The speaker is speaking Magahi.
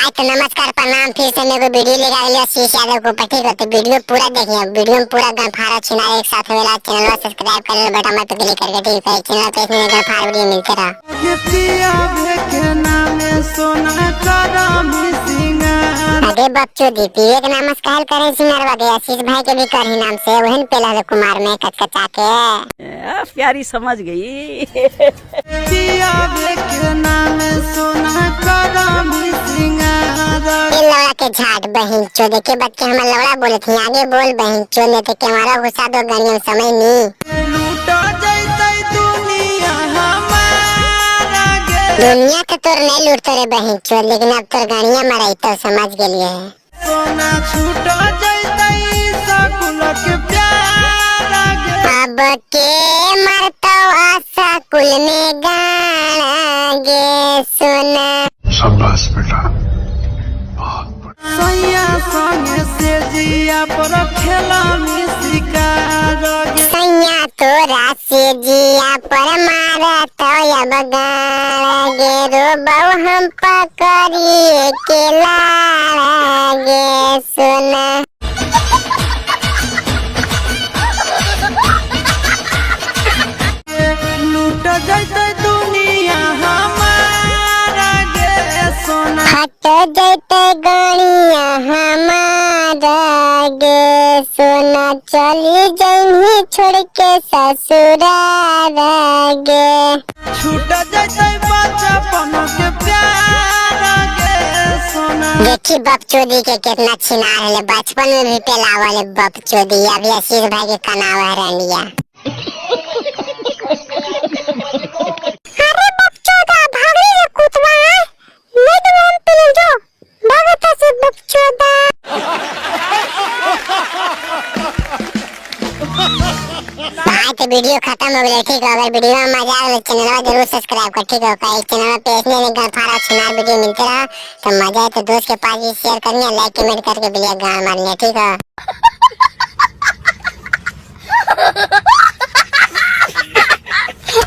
भाई तो नमस्कार प्रणाम, फिर से मेरे को वीडियो लेकर आ लिया आशीष यादव को ऊपर, ठीक है। तो वीडियो पूरा देखिए, वीडियो में पूरा गनफारा छिना एक साथ मिला। चैनल सब्सक्राइब कर लो बेटा मत क्लिक करके, ठीक है। चैनल पे इसमें गनफारा वीडियो मिलते रहा। अरे बकचोदी पीए के नाम से करे सिंगरवा के, आशीष भाई के भी करही नाम से वहन पेला कुमार में कचकचा के। प्यारी समझ गई। ये लौड़ा के झाट बहिन चोदे के बच्चे हमार लौड़ा बोले थी, आगे बोल बहिन चोदे ते के हमारा गुस्सा दो गनियम समय नी। दुनिया तो तोर नहीं लूटतो रे बहिन चोद, लेकिन अब तोर गनिया मराई तो समझ गेलिए है। अब के मरतो आशा कुल में गाना गे सुना। शाबाश बेटा, बहुत सैया तोरा से जिया पर मारा तो अब गाना गे रोबौ हम पकड़िए के लाड़ा गे सुना। हट जैते गणिया हमारा गे सोना, चली जइनी छोड़ के ससुरार गे। देखी बकचोदी के कितना छिना रहे, बचपन में भी पेलावल बकचोदी, अभी आशीष भाई के कनावा रंडिया। अरे बकचोदा भाग रे कुतवा, नहीं तो हम पेले जो भागता से बकचोदा। भाई तो वीडियो खत्म हो गया, ठीक है। अगर वीडियो में मजा आया तो चैनल जरूर सब्सक्राइब कर, ठीक है। चैनल पे इसमें गनफारा छिनार वीडियो मिलते रहा तो मजा आए तो दोस्त के पास भी शेयर करनी है, लाइक कमेंट करके भी गाना मारनी है, ठीक है।